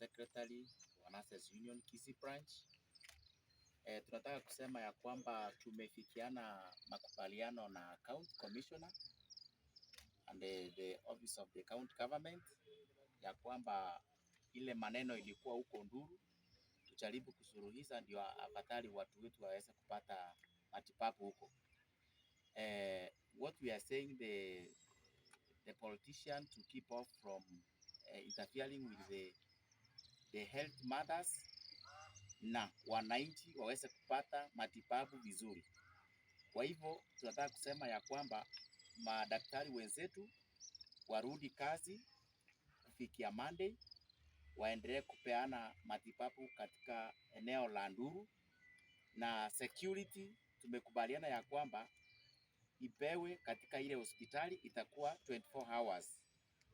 Secretary wa Nurses Union Kisii Branch. Tunataka kusema ya kwamba tumefikiana makubaliano na County Commissioner and the Office of the County Government ya kwamba ile maneno ilikuwa huko Nduru tujaribu kusuluhisha, ndio afadhali watu wetu waweze kupata matibabu huko. What we are saying, the politician to keep off from interfering with the health matters na wananchi waweze kupata matibabu vizuri. Kwa hivyo tunataka kusema ya kwamba madaktari wenzetu warudi kazi kufikia Monday, waendelee kupeana matibabu katika eneo la Nduru, na security tumekubaliana ya kwamba ipewe katika ile hospitali itakuwa 24 hours,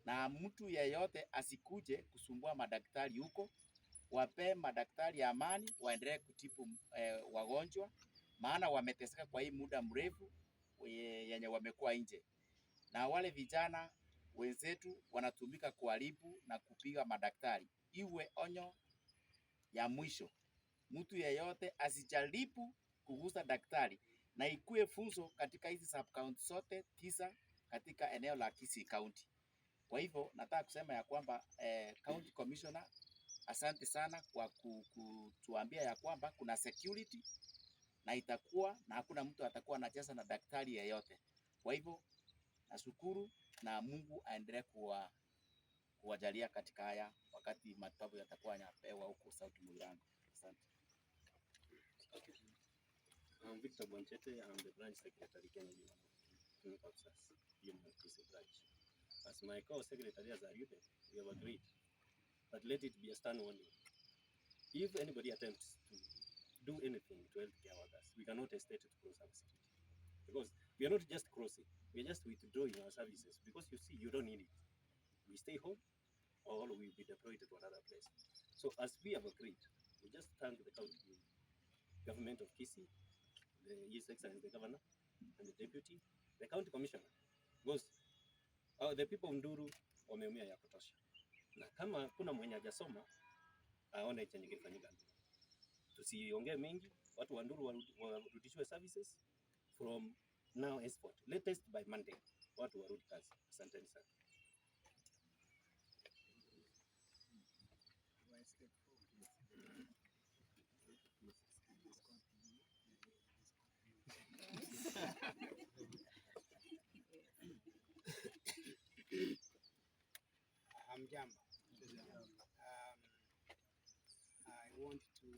na mtu yeyote asikuje kusumbua madaktari huko. Wape madaktari amani, waendelee kutibu wagonjwa, maana wameteseka kwa hii muda mrefu yenye wamekuwa nje, na wale vijana wenzetu wanatumika kuharibu na kupiga madaktari. Iwe onyo ya mwisho, mtu yeyote asijaribu kugusa daktari, na ikuwe funzo katika hizi sub county zote 9 katika eneo la Kisii County. Kwa hivyo nataka kusema ya kwamba County Commissioner, asante sana kwa kutuambia ya kwamba kuna security na itakuwa na hakuna mtu atakuwa anacheza na daktari yeyote. Kwa hivyo nashukuru na Mungu aendelee kuwajalia katika haya wakati matibabu yatakuwa yanapewa huko South Mugirango. Asante. Okay. I'm Victor Bonchete. I'm the branch secretary, Kenya Union of Clinical Officers, Union Kisii branch. As my co-secretary has alluded, we have agreed that let it be a stern warning. If anybody attempts to do anything to healthcare workers, we cannot hesitate to close our security. Because we are not just closing, we are just withdrawing our services because you see, you don't need it. We stay home or we will be deployed to another place. So as we have agreed, we just thank the county government of Kisii, the His Excellency the Governor and the Deputy, the County Commissioner, because the people of Nduru wameumia ya kutosha, na kama kuna mwenye hajasoma aone chenye kilifanyika Nduru. Tusiongee mengi, watu wa Nduru warudishiwe services from now henceforth, latest by Monday, watu warudi kazi. Asanteni sana. Hamjambo. I want to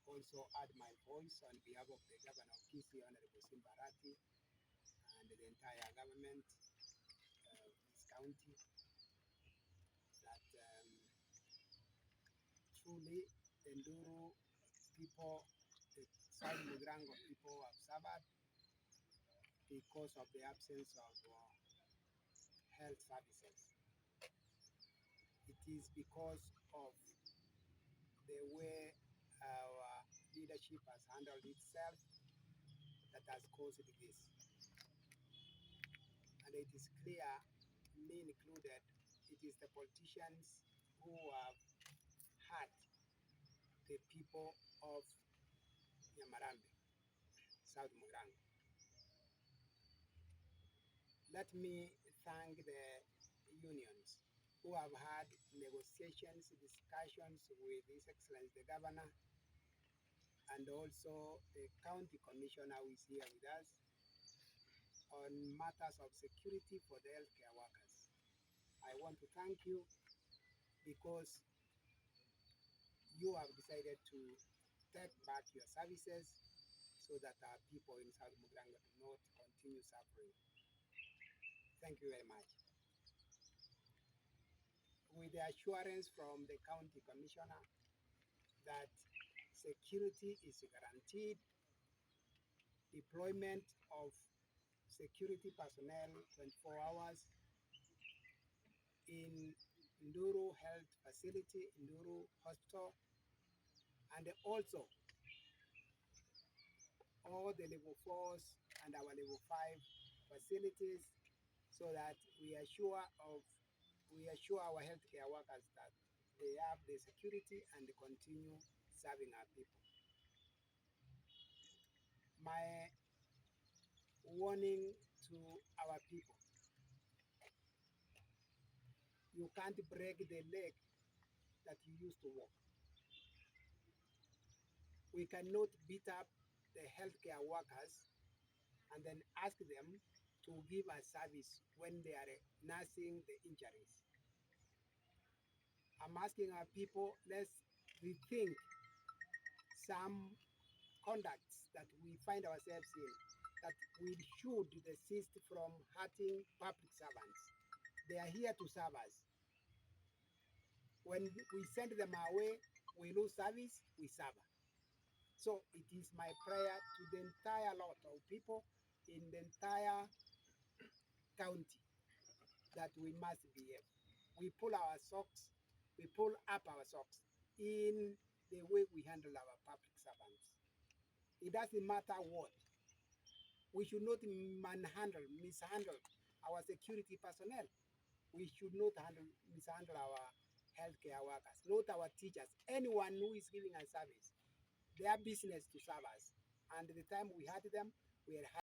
also add my voice on behalf of the Governor of Kisii, Honorable Simba Arati, and the entire government of this county, that truly the Nduru people, the South Mugirango people have suffered because of the absence of health services. It is because of the way our leadership has handled itself that has caused this. And it is clear, me included, it is the politicians who have hurt the people of Nyamarambe, South Mugirango. Let me thank the unions who have had negotiations, discussions with His Excellency the Governor, and also the County Commissioner who is here with us on matters of security for the healthcare workers. I want to thank you because you have decided to take back your services so that our people in South Mugirango do not continue suffering. Thank you very much. With the assurance from the County Commissioner that security is guaranteed, deployment of security personnel 24 hours in Nduru Health Facility, Nduru Hospital, and also all the level 4s and our level 5 facilities, so that we are sure of We assure our healthcare workers that they have the security and continue serving our people. My warning to our people: you can't break the leg that you used to walk. We cannot beat up the healthcare workers and then ask them to give us service when they are nursing the injuries. I'm asking our people, let's rethink some conducts that we find ourselves in, that we should desist from hurting public servants. They are here to serve us. When we send them away, we lose service, we suffer. So it is my prayer to the entire lot of people in the entire county that we must behave. We pull our socks, we pull up our socks in the way we handle our public servants. It doesn't matter what. We should not manhandle, mishandle our security personnel. We should not mishandle our healthcare workers, not our teachers, anyone who is giving us service. Their business to serve us. And the time we had them, we are